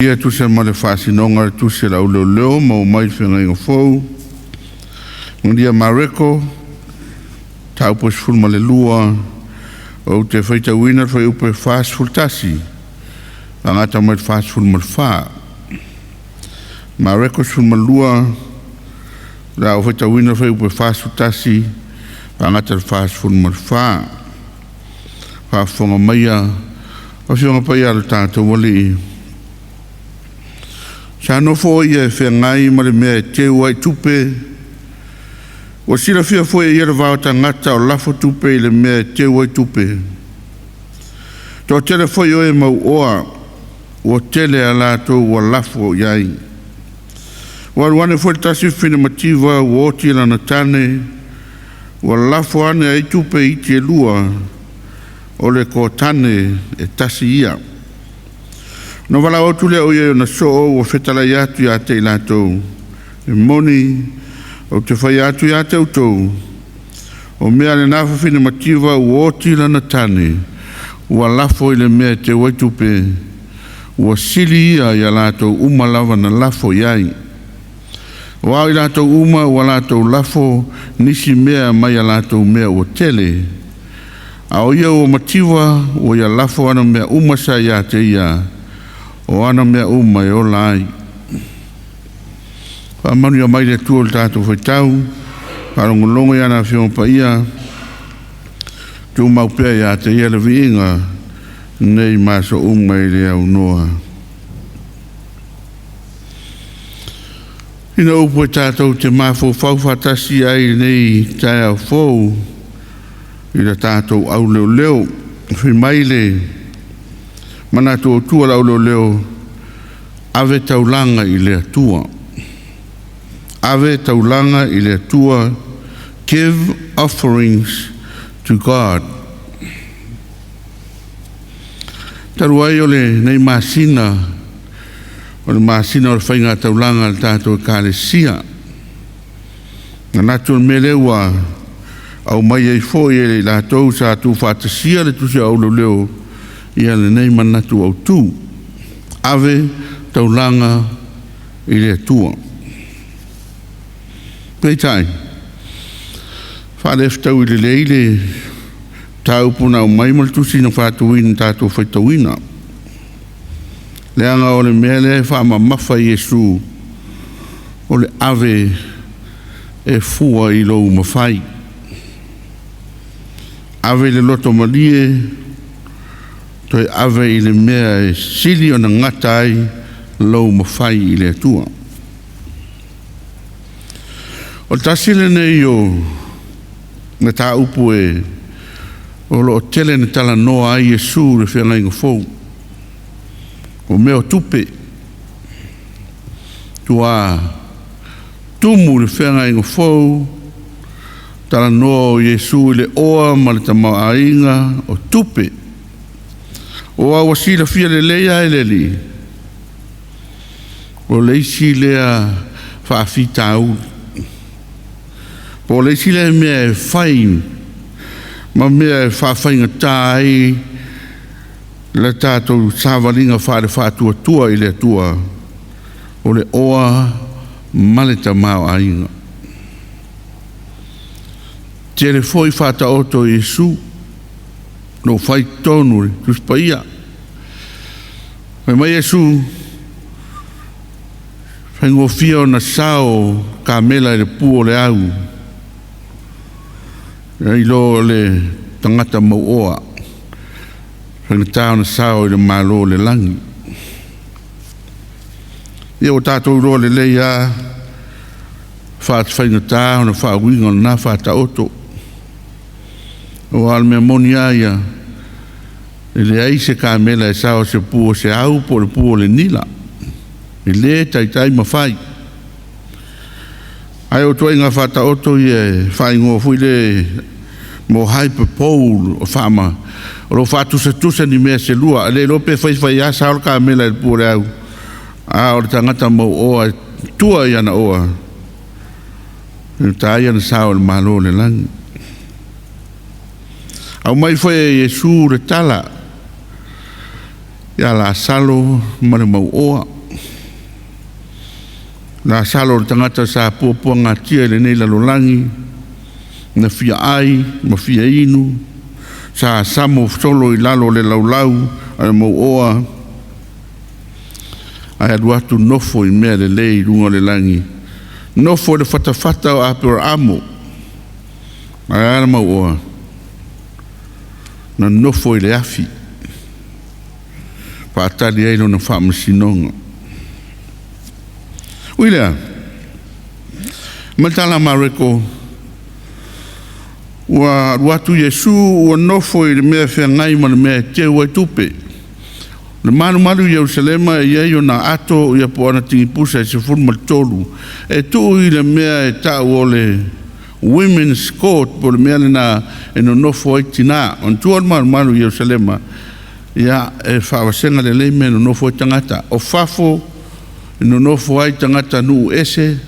E tusa ma le faasinoga a le Tusi a le Aoleoleo maua mai le Feagaiga Fou, Malia Mareko mataupu e 12, ou te faitauina le fuaiupu e 41 faagata mai le 44. Mareko 12, o le a ou faitauina le fuaiupu e 41 faagata le 44. Faafofoga maia Afioga Paia a lo tatou Alii. Sa nofo o ia e feagai ma le mea e teu ai tupe. Ua silafia foi e ia le va o tagata o lafo tupe i le mea e teu ai tupe. Toatele foi o e mauoa, ua tele a latou ua lafo i ai. Ua alu ane foi le tasi fafine mativa ua oti lana tane, ua lafo ane ai tupe iti e lua, o le koatane e tasi ia. Ona valaau atu lea o ia i ona soo ua fetalai atu ia te i latou, “E moni ou te fai atu ia te outou, o mea a lena fafine mativa ua oti lana tane, ua lafo i le mea e teu ai tupe, ua sili ia ia latou uma lava na lafo i ai. Aua o i latou uma ua latou lafo nisi mea mai a latou mea ua tele, a o ia ua mativa ua ia lafo ana mea uma sa ia te ia, o ana mea uma e ola ai.” Faamanuia mai le Atua i le tatou faitau, faalogologo i ana Afioga Paia, tumau pea ia te Ia le viiga nei ma aso uma e le aunoa. Ina ua upu e tatou te mafaufau faatasi ai i lenei taeao fou i le tatou auleo fai mai le manatu autu o le auleo, ave taulaga i le Atua. Ave taulaga i le Atua. Give offerings to God. Talu ai o lenei masina o le masina o le faigataulaga a le tatou Ekalesia, manatu o le mea lea ua aumai ai foi e i latou sa tuufaatasia le tusi auleo ia lenei manatu autu, ave taulaga i le Atua. Peitai, faale fetaui lelei le mataupu na aumai ma le tusi na faatuina tatou faitauina, leaga o le mea lea e faamamafa e Iesu, o le ave e fua i lou mafai. Ave i le loto malie, toe ave i le mea e sili ona gata ai lou mafai i le Atua. O le tasi lenei o mataupu e o lo o tele ina talanoa ai Iesu i le Feagaiga Fou, o mea o tupe. Ua tumu i le Feagaiga Fou talanoa o Iesu i le oa ma le tamaoaiga o tupe. Aua ua silafia lelei lava e le Alii, o le isi lea faafitauli, po o le isi lea mea e fai ma mea e faafaigata ai le tatou savaliga faale-faatuatua i le Atua, o le oa ma le tamaoaiga. E tele foi faataoto a Iesu o lo o fai i totonu o le Tusi Paia. Fai mai Iesu, e faigofie ona sao kamela i le pu o le au nai lo le tagata mauoa, faigata ona sao i le Malo o le lagi. Ia ua tatou iloa lelei lava faafaigata ona faauiga o lena faataoto. Aua o le mea moni lava ia, e leai se kamela e sao i se pu o se au po o le pu o le nila, e le taitai mafai. Ae o ituaiga faataoto ia e faaigoa foi lea mo hyperpole o faama o lo o faatusatusa ni mea se lua, e le iloa pe fai fai lava sao le kamela i le pu o le au, a o le tagata mauoa e tua i ana oa, e faigata ia ona sao i le Malo o le lagi. Aumai foi e Iesu le tala ia Lasalo ma le mauoa. Lasalo o le tagata sa puapuagatia i lenei lalolagi, na fia ai ma fia inu, sa samo solo i lalo o le laulau a le mauoa, ae alu atu nofo i mea lelei i luga o le lagi, nofo i le fatafata o Aperamo. Ae a le mauoa? Na nofo i le afi, faatali ai lona faamasinoga. Ui lea, ma le tala a Mareko, ua alu atu Iesu ua nofo i le mea e feagai ma le mea e teu ai tupe. O le malumalu i Ierusalema e i ai ona ato ia po o ona tigipusa e 13 e tuu i le mea e tau o le Women's Court, po o le mea lena e nonofo ai tinā. Manatua le malumalu i Ierusalema, ia, e faavasega lelei mea e nonofo ai tagata. O fafo e nonofo ai tagata nuu ese,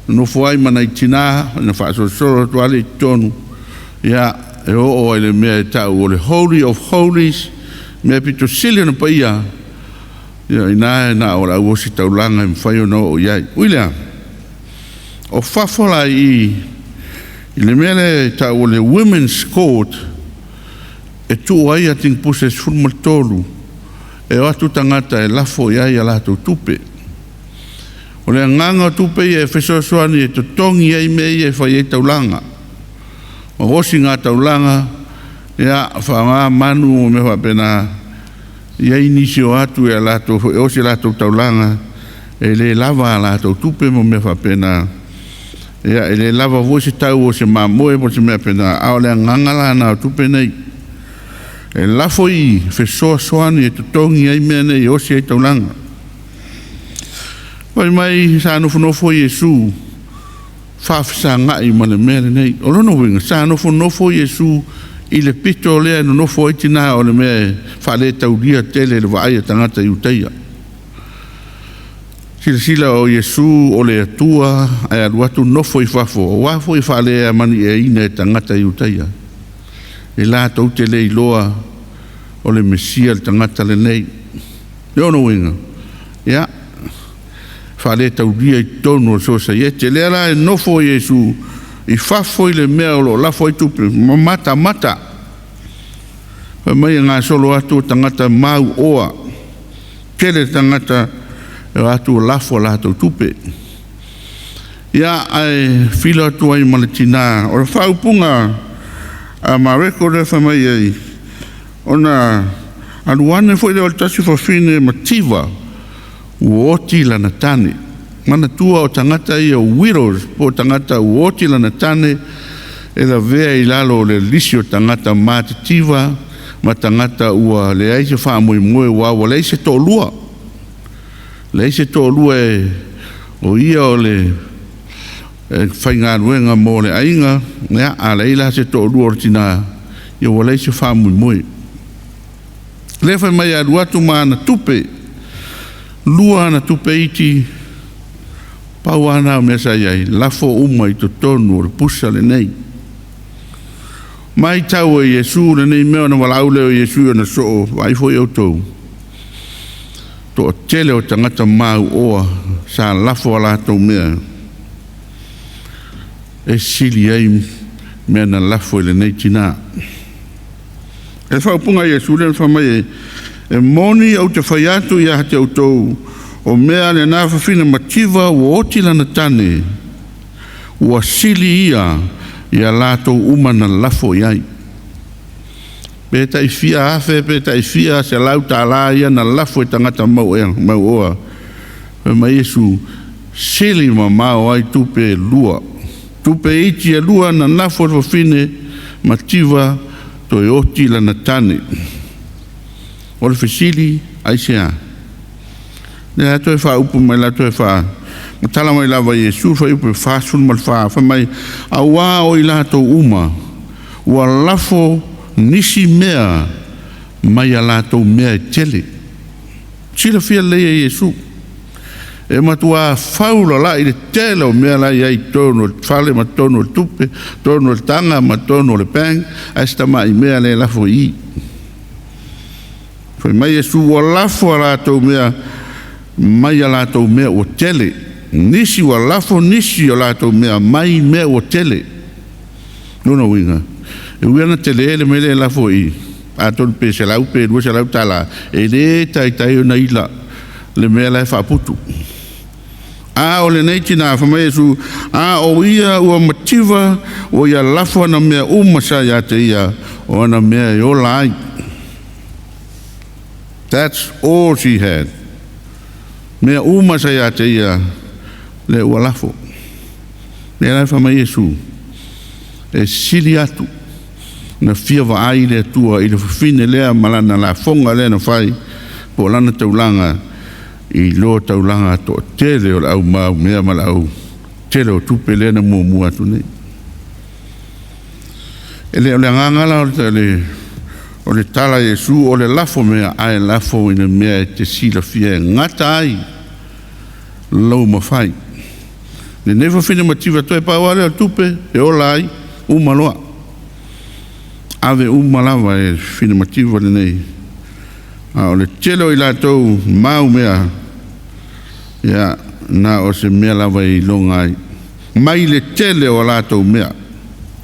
nonofo ai ma nai tinā ona faasolosolo atu lea i totonu, ia, e oo ai i le mea e tau o le Holy of Holies, mea pito sili ona paia, ia o i ina na o le au ositaulaga e mafai ona oo i ai. Ui lea, o fafo la i i i le mea lea e tau o le Women's Court e tuu ai atigipusa e 13 e o atu tagata e lafo i ai a latou tupe. O le agaga o tupe ia e fesoasoani e totogi ai mea ia e fai ai taulaga, o osiga taulaga, ia, faaaoga manu ma mea faapena. E i ai nisi o atu e latou foi e osi a latou taulaga e le lava a latou tupe ma mea faapena. Ia, e le lava foi se tau o se mamoe ma se mea faapena, a o le agaga la lena o tupe nei, e lafo i i e fesoasoani e totogi ai mea nei e osi ai taulaga. Fai mai sa nofonofo Iesu faafesagai ma le mea lenei. O lona uiga sa nofonofo Iesu i le pito lea e nonofo ai tinā, o le mea e faaletaulia tele i le vaai a tagata Iutaia. Silasila o Iesu o le Atua ae alu atu nofo i fafo aua foi e faaleamaniaina e tagata Iutaia e latou te le iloa o le Mesia le tagata lenei. O lona uiga, ia, faaletaulia i totonu o le sosiaete. Lea la e nofo Iesu i fafo i le mea o lo o lafo ai tupe ma matamata. Fai mai e gasolo atu o tagata mauoa, tele tagata e o atu o lafo a latou tupe. Ia, ae filo atu ai ma le tinā. O le faaupuga a Mareko lea fai mai ai, ona alu ane foi lea o le tasi fafine mativa ua oti lana tane. Manatua o tagata ia o widows po o tagata ua oti lana tane e lavea i lalo o le lisi o tagata matitiva ma tagata ua leai se faamoemoe aua ua leai se toalua. Leai se toalua e o ia o le faigaluega mo le aiga, ia, a leai la se toalua o le tina, ia ua leai se faamoemoe. Lea fai mai e alu atu ma ana tupe, lua ana tupe iti, pau lava na o mea sa i ai, lafo uma i totonu o le pusa lenei. Matau e Iesu lenei mea ona valaau lea o Iesu i ona soo, vaai foi outou, toatele o tagata mauoa sa lafo a latou mea e sili ai mea na lafo e lenei tinā. O le faaupuga a Iesu lea na fai mai ai, e moni ou te fai atu ia te outou, o mea lena fafine mativa ua oti lana tane, ua sili ia ia latou uma na lafo i ai. Pe tai fia afe pe tai fia selau tālā ia na lafo e tagata mauoa. Fai mai Iesu, sili mamao ai tupe e lua. Tupe iti e lua na lafo e le fafine mativa toe oti lana tane. O le fesili, aisea? Lea toe faaupu mai la toe faa matala mai lava Iesu fuaiupu 44, fai mai, auā o i latou uma ua lafo nisi mea mai a latou mea e tele. Silafia lelei e Iesu, e matuā faulalai le tele o mea la e i ai i totonu o le fale ma totonu o le tupe, totonu o le taga ma totonu o le bank, ae si tamai mea lea e lafo i i. Fai mai Iesu ua lafo a latou mea mai a latou mea ua tele. Nisi ua lafo nisi o latou mea mai mea ua tele. Lona uiga, e ui lava ina tele le mea lea e lafo i i, atonu pe $100 pe $200, e le taitai ona ila le mea la e faaputu. A o lenei tina, fai mai Iesu, a o ia ua mativa ua ia lafo ana mea uma sa ia te ia, o ana mea e ola ai. That's all she had. Mea uma sa ia te ia, lea ua lafo. Lea la fai mai Iesu, e sili atu na fia vaai le Atua i le fafine lea ma lana lafoga lea na fai po o lana taulaga i lo taulaga toatele o le au maumea ma le au tele o tupe lea na muamua atu nei. E le o le agaga la o le tala a Iesu o le lafo mea, ae lafo i le mea e te silafia e gata ai lou mafai. Lenei fafine mativa toe pau lava lea o le tupe e ola ai, uma loa. Ave uma lava e le fafine mativa lenei. A o le tele o i latou mau mea, ia, na o se mea lava e iloga ai, mai le tele o a latou mea.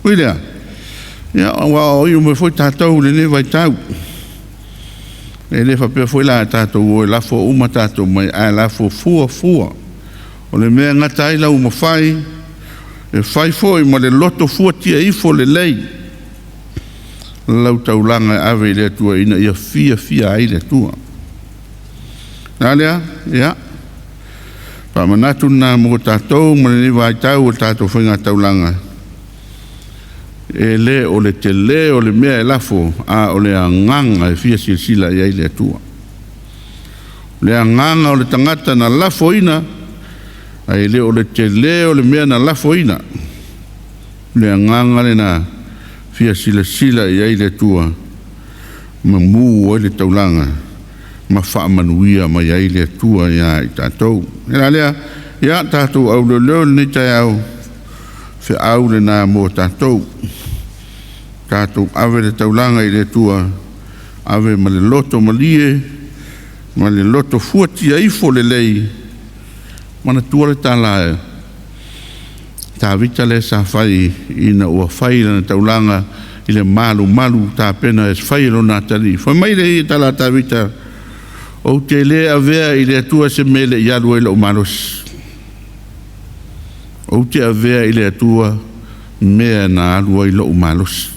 Ui lea, ia ua aoaia mai foi tatou i lenei vaitau. E le faapea foi la tatou o e lafo uma tatou mea, ae lafo fuafua. O le mea e gata ai lau mafai, e fai foi ma le loto fuatia ifo lelei lau taulaga e ave i le Atua ina ia fiafia ai le Atua. O le a lea? Ia, faamanatu lena mo tatou ma lenei vaitau o le tatou faigataulaga, e le o le telē o le mea e lafo, a o le agaga e fia silasila i ai le Atua. O le agaga o le tagata na lafoina, ae le o le telē o le mea na lafoina. O le agaga lena e fia silasila i ai le Atua ma mu ai le taulaga ma faamanuia mai ai le Atua ia i tatou. O le mea la lea, ia tatou auleo i lenei taeao, feau lena mo tatou. Tatou ave le taulaga i le Atua, ave ma le loto malie ma le loto fuatia ifo lelei. Manatua le tala a Tavita lea sa fai ina ua fai lana taulaga i le malumalu tapena e fai e lona atalii. Fai mai le tala a Tavita, ou te le avea i le Atua se mea e le i alu ai lou malosi. Ou te avea i le Atua mea na alu ai lou malosi.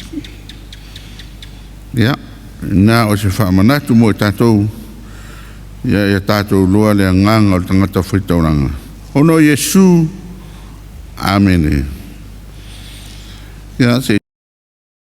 Ia, na o se faamanatu mo i tatou, ia tatou iloa le agaga o le tagata faitaulaga. Ona o Iesu, amene. Ia se